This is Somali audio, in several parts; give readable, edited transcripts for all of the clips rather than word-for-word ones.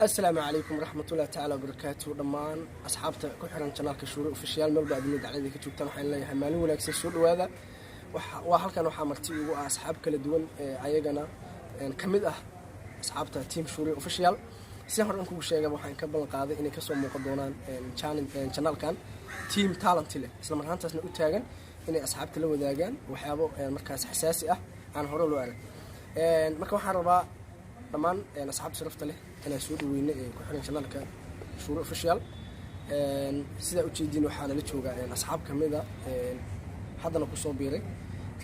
Asalaamu calaykum waraxmatullahi tacaala wabarakaatu. Dhammaan asxaabta ku xiran channelka Shuure Official, meel baa adduunyada dacladii ka joogtaan, waxaan leeyahay maalin wanaagsan, soo dhawaada. Waa halkan waxaa marti igu ah asxaab kala duwan ee ayagana ka mid ah asxaabta team Shuure Official. Si hore in kugu sheegaba, waxaan ka ballan qaaday inay kasoo muuqan doonaan channelkan team talent leh, isla marhaantaasna u taagan inay asxaabta la wadaagaan waxyaabo markaas xasaasi ah aan hore loo arag. Marka waxaan rabaa dhammaan asxaabta sharafta leh inaan soo dhaweyno ee ku xiran channelka Shuure Official. Sidaa ujeediin, waxaa nala jooga asxaab kamida haddana kusoo biiray,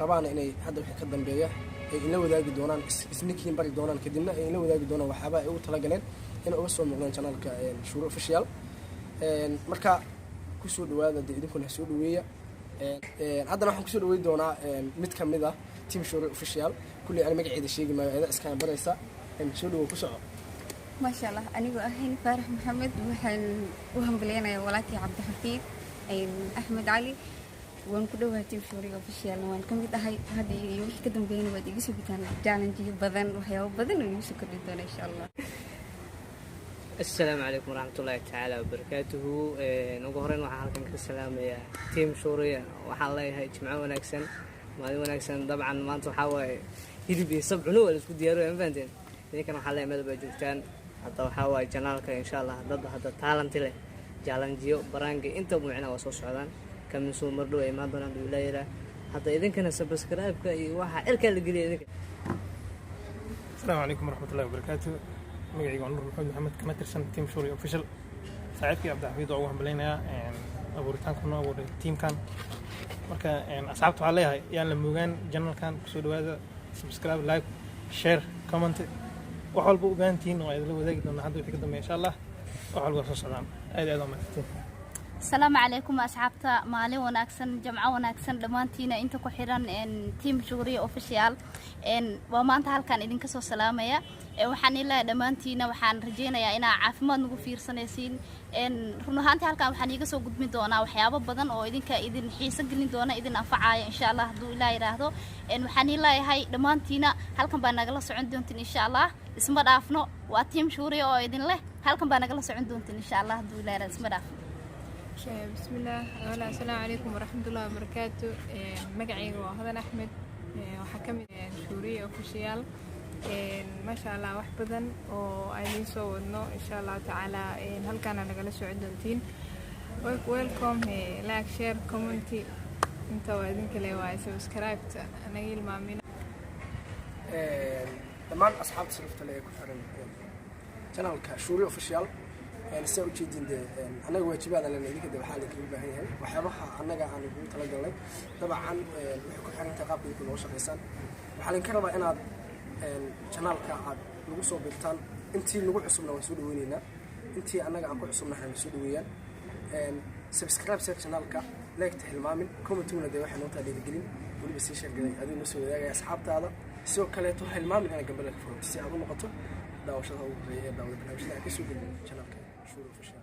rabaana inay hadda wixii ka dambeeya ay inla wadaagi doonaan, isnikiin bari doonaan, kadibna ay inla wadaagi doonaan waxyaabaha ay ugu talagaleen inay uga soo muuqdaan channelka Shuure Official. Marka kusoo dhawaada dee, idinkuna soo dhaweeya. Haddana waxaan kusoo dhaweyn doonaa mid ka mid ah team Shuure Official. Kulley ani magaceeda sheegi maayo, eeda iskaan baraysa. Soo dhawow, ku soco. Maasha Allah, anigoo ahayn Faarax Maxamed, waxaan u hambalyeynayaa walaalkii Cabdixafiid Axmed Cali. Waan ku dhawahay team Shuuriga Officialna, waan ka mid ahay hadda iyo wixii ka dambeeyana. Waad iga sugitaan challengeyo badan, waxyaabo badan oo igu soo kordhin doona, insha Allah. Asalaamu calaykum waraxmatullaahi tacaala wabarakaatuhu. Ugu horeyn waxaan halkan ka salaamayaa team Shuuriya. Waxaan leeyahay jimco wanaagsan, maalin wanaagsan. Dabcan maanta waxaa waaye hilib iyo sabcuno waa la isku diyaarooya, ma fahanteen? Idinkan waxaa leeyahay meel baa joogtaan. Hadda waxaa waaye channelka, insha Allah, dad hadda talent leh, challengeyo, pranka inta micna waa soo socdaan. Kaminsuu mar dhow ay imaan doonaan duu ilaa hadda. Idinkana subscribe-ka iyo waxaa cirkaa la geliya idinka. Asalaamu calaykum waraxmatullahi wabarakaatu. Magacayga waa Nuur Maxamed Maxamed, kana tirsan team Shuuri Official. Saaxiibkii Cabdixafiid waa ugu hambalyaynayaa abuuritaanku noo abuuray teamkan. Marka asxaabta waxaa leeyahay yaan la moogaan channelkan. Kusoo dhawaada, subscribe, like, share, comment, wax walba u baahantihiin waa idinla wadaagi doonaa hadda wixii ka dambeeya, insha Allah. Wax walba soo socdaan. Aad iyo aad waa mahadsantiin. Asalaamu calaykum asxaabta, maalin wanaagsan, jamco wanaagsan dhammaantiina inta ku xiran team Shuuriya Official. Waa maanta halkaan idinka soo salaamaya. Waxaan ilaahay dhammaantiina waxaan rajaynayaa inaa caafimaad nagu fiirsanaysiin. Run ahaantii halkaan waxaan iiga soo gudbin doonaa waxyaabo badan oo idinka idin xiiso gelin doona, idin anfacaya, insha Allah, hadduu Ilaah yidhaahdo. Waxaan ilaahay dhammaantiina halkan baa nagala socon doontiin, insha Allah. Isma dhaafno. Waa team Shuuriya oo idin leh, halkan baa nagala socon doontiin, insha Allah, hadduu Ilaah yidhaahdo. Isma dhaafno. Bismillaah, wala asalaamu calaykum waraxmatullahi wabarakaatu. Magacayga waa Hodan Axmed. Waxaa ka mid Shuuriya Official. Maasha Allah, wax badan oo aan idiin soo wadno, insha Allahu tacaala, halkaana nagala socon doontiin. Welcome, like, share, comment, inta waa idinka le waaye. Subscribe-ta naga ilmaamina. Dhammaan asxaabta sharafta leh ee ku xiran channelka Shuuri Official, sidaa ujeedin dee, annaga waajibaada lena, idinka de waxaa idinkaga baahan yahay waxyaabaha annaga aan ugu talagalnay. Dabcan waxay ku xiran tahay qaabka idinku nooga shaqaysaan. Waxaa idinka rabaa inaad channelka aad nagu soo birtaan. Intii nagu cusubna waan soo dhaweyneynaa, intii annaga aan ku cusubnahay na soo dhaweeyaan. Subscribe share channelka, like-ta hilmaamin, commentiguna dee waxay noo tahay dhiirigelin. Weliba sii share garay adigo noo soo wadaagaya asxaabtaada. Sidoo kaleeto ha hilmaamin inaad gambaleelka furato si aad u noqoto daawashada ugu horreeya ee daawada barnaamijyada aan kasoo gelin channelka Shuur Official.